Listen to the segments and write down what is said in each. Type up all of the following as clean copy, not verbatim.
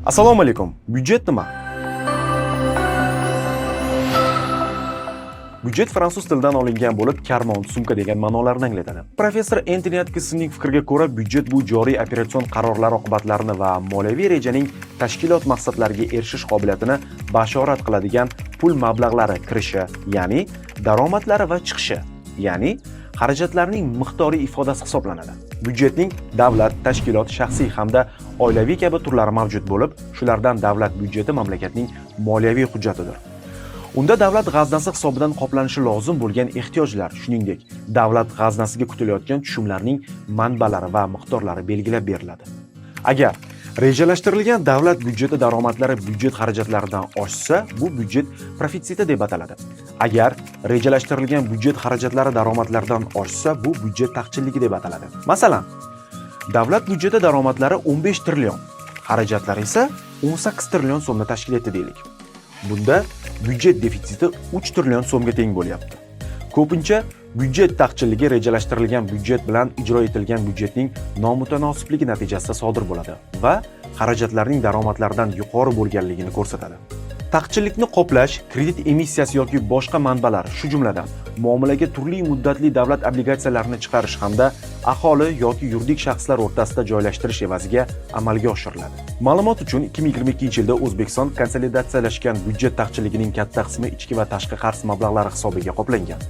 Assalomu alaykum. Byudjet nima? Byudjet fransuz tilidan olingan bo'lib, karmon, sumka degan ma'nolarni anglatadi. Professor Entoni Atkinsonning fikriga ko'ra, byudjet bu joriy operatsion qarorlar oqibatlarini va moliyaviy rejaning tashkilot maqsadlariga erishish qobiliyatini bashorat qiladigan pul mablag'lari kirishi, ya'ni daromadlari va chiqishi, ya'ni xarajatlarning miqdoriy ifodasi hisoblanadi. Byudjetning davlat, tashkilot, shaxsiy hamda oilaviy kabi turlari mavjud bo'lib, shulardan davlat byudjeti mamlakatning moliyaviy hujjatidir. Unda davlat g'aznasi hisobidan qoplanishi lozim bo'lgan ehtiyojlar, shuningdek, davlat g'aznasiga kutilayotgan tushumlarning manbalari va miqdorlari belgilab beriladi. Agar rejalashtirilgan davlat byudjeti daromadlari byudjet xarajatlaridan oshsa, bu byudjet profitsiti deb ataladi. Agar rejalashtirilgan byudjet xarajatlari daromadlardan oshsa, bu byudjet taqchilligi deb ataladi. Masalan, davlat byudjeti daromadlari 15 trillion, xarajatlari esa 18 trillion so'mni tashkil etdi deylik. Bunda byudjet defitsiti 3 trillion so'mga teng bo'lyapti. Ko'pincha byudjet taqchilligi rejalashtirilgan byudjet bilan ijro etilgan byudjetning nomutanosibligi natijasida sodir bo'ladi va xarajatlarning daromadlardan yuqori bo'lganligini ko'rsatadi. Taqchillikni qoplash kredit emissiyasi yoki boshqa manbalar, shu jumladan, muomalaga turli muddatli davlat obligatsiyalarini chiqarish hamda aholi yoki yuridik shaxslar o'rtasida joylashtirish evaziga amalga oshiriladi. Ma'lumot uchun, 2022-yilda O'zbekiston konsolidatsiyalashgan byudjet taqchilligining katta qismi ichki va tashqi qarz mablag'lari hisobiga qoplangan.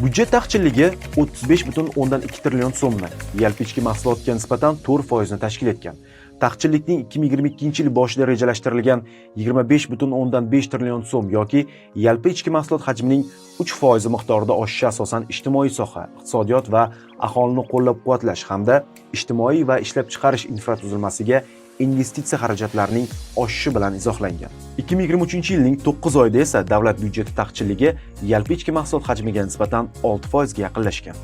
Byudjet taqchilligi 35,2 trillion so'mni, yalpi ichki mahsulotga nisbatan 4% ni tashkil etgan. Taqchillikning 2022-yil boshida rejalashtirilgan 25,5 trillion so'm yoki yalpi ichki mahsulot hajmining 3% miqdorida oshishi asosan ijtimoiy soha, iqtisodiyot va aholini qo'llab-quvvatlash hamda ijtimoiy va ishlab chiqarish infratuzilmasiga investitsiya xarajatlarining oshishi bilan izohlangan. 2023-yilning 9 oyida esa davlat byudjeti taqchilligi yalpi ichki mahsulot hajmiga nisbatan 6% ga yaqinlashgan.